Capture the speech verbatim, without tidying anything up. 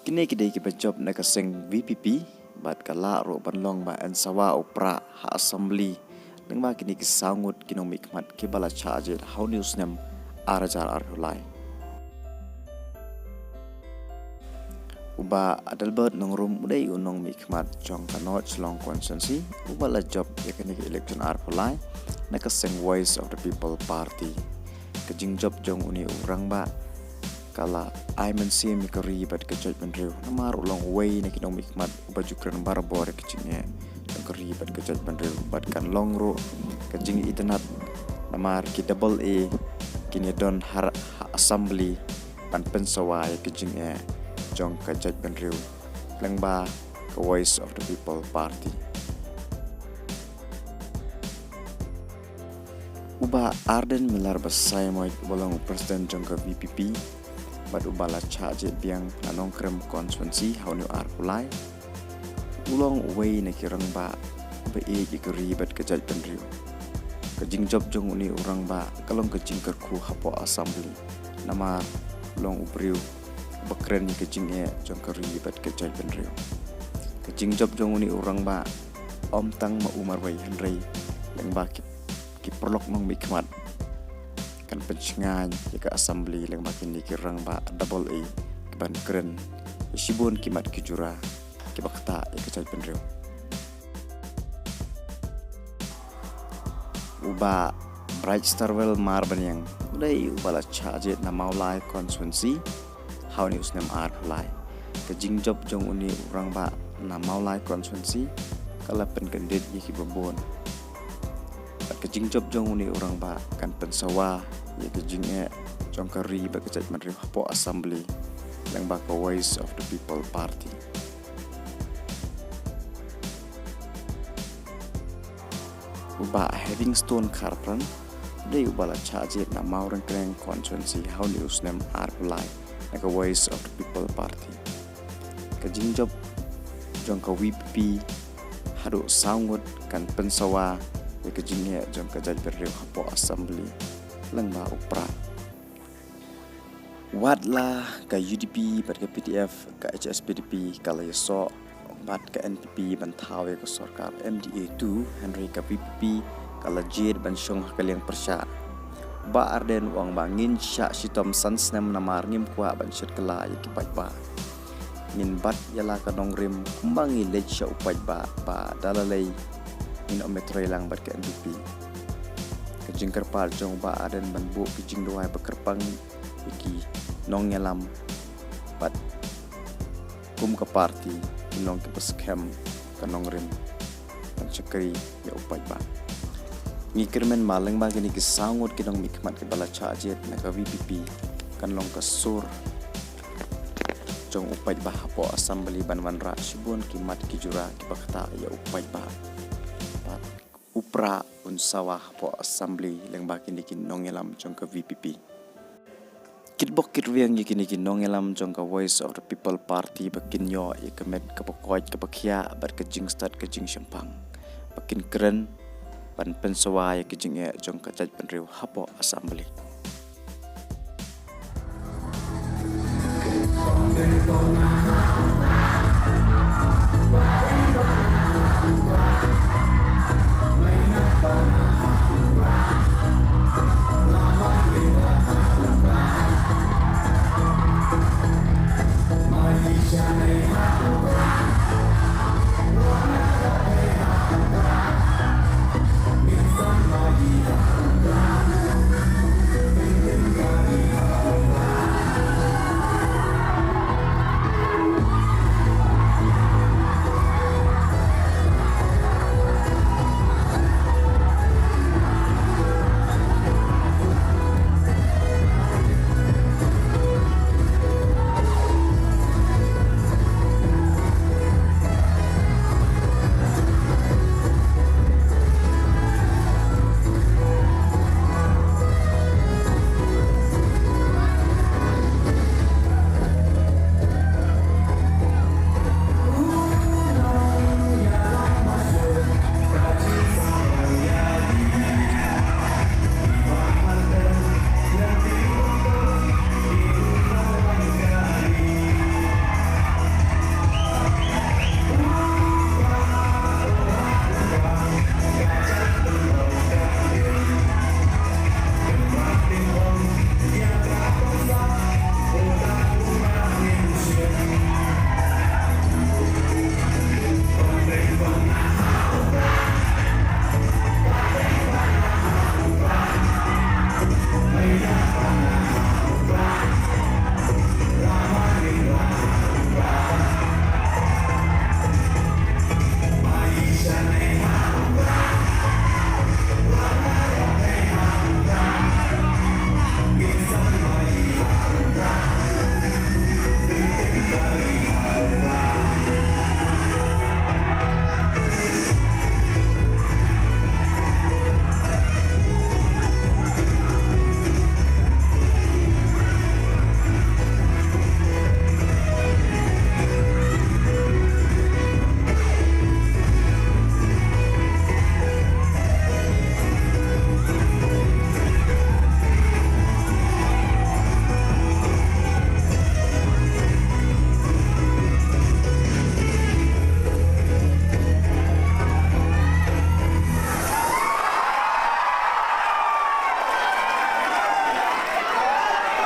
Kine ki dei kiba jop na ka seng VPP bad ka lah ruh ban long ba yn sawa u prah ha Assembly lyngba kine ki saw ngut ki nongmihkhmat kiba la shah jied ha une u snem ar hajar arphew lai. U Bah Adelbert Nongrum u dei u nongmihkhmat jong ka North Shillong Constituency uba la jop ïa kane ka election arphew lai na ka seng Voice of the People Party. Ka jingjop jong une u rangbah ka la ai mynsiem ïa ka ri bad ka jaitbynriew namar u long uwei na ki nongmihkhmat uba ju kren barabor ïa ka jingeh jong ka ri bad ka jaitbynriew bad kan long ruh ka jingitynnad namar ki double A kin ïadon ha Assembly ban pynsawa ïa ka jingeh jong ka jaitbynriew lyngba ka Voice of the People Party. U Bah Ardent Miller Basaiawmoit uba long u president jong ka VPP bad uba la shah jied biang na Nongkrem Constituency ha une u arphew lai u long uwei na ki rangbah ba ïeit ïa ka ri bad ka jaitbynriew. Ka jingjop jong une u rangbah ka long ka jingkyrkhu hapoh Assembly namar u long u briew ba kren ïa ka jingeh jong ka ri bad ka jaitbynriew. Ka jingjop jong une u rangbah ym tang ma u marwei hynrei lyngba ki, ki paralok nongmihkhmat kan pynshngaiñ ïa ka Assembly lyngba kine ki rangbah double A kiban kren ïa shibun ki mat ki jura kiba ktah ïa ka jaitbynriew. U Bah Bright Starwell Marbaniang u dei uba la shah jied na Mawlai Constituency ha une u snem arphew lai. Ka jingjop jong une u rangbah na Mawlai Constituency ka la pynkyndit ïa kiba bun. Bad ka jingjop jong une u rangbah kan pynsawa ïa ka jingeh jong ka ri bad ka jaitbynriew hapoh Assembly lyngba ka Voice of the People Party. U Bah Heavingstone Kharpran u dei uba la shah jied na Mawryngkneng Constituency ha une u snem arphew lai na ka Voice of the People Party. Ka jingjop jong ka VPP haduh saw ngut kan pynsawa ïa ka jingeh jong ka jaitbynriew hapoh Assembly lyngba u prah. Wat la ka UDP bad ka PDF, ka HSPDP ka la ïasoh bad ka NPP ban thaw ïa ka sorkar MDA two, hynrei ka VPP ka la jied ban shong ha ka liang pyrshah. Bah Ardent u ong ba ngin shah shitom san snem namar ngim kwah ban shet kylla ïa ki paidbah. Ngin bat ïa la ka nongrim kumba ngi leit sha u paidbah ba da lei ngin ym ïatreilang bad ka NPP. Ka jingkyrpad jong Bah Ardent ban buh ki jingduwai ba kyrpang ïa ki nongïalam bad kum ka party kin long kiba skhem ka nongrim ban shakri ïa u paidbah. Ngi kyrmen ba lyngba kine ki saw ngut ki nongmihkhmat kiba la shah jied na ka VPP kan long ka sur jong u paidbah hapoh Assembly ban wanrah shibun ki mat ki jura kiba ktah ïa u paidbah. Bad u prah un sawa hapoh Assembly lyngba kine ki nongïalam jong ka VPP. Kitbok kitrwiang ïa kine ki nongïalam jong ka Voice of the People Party ba kin ïoh ïa ka met kaba koit kaba khiah bad ka jingstad ka jingshemphang ba kin kren ban pynsawa ïa ka jingeh jong ka jaitbynriew hapoh Assembly.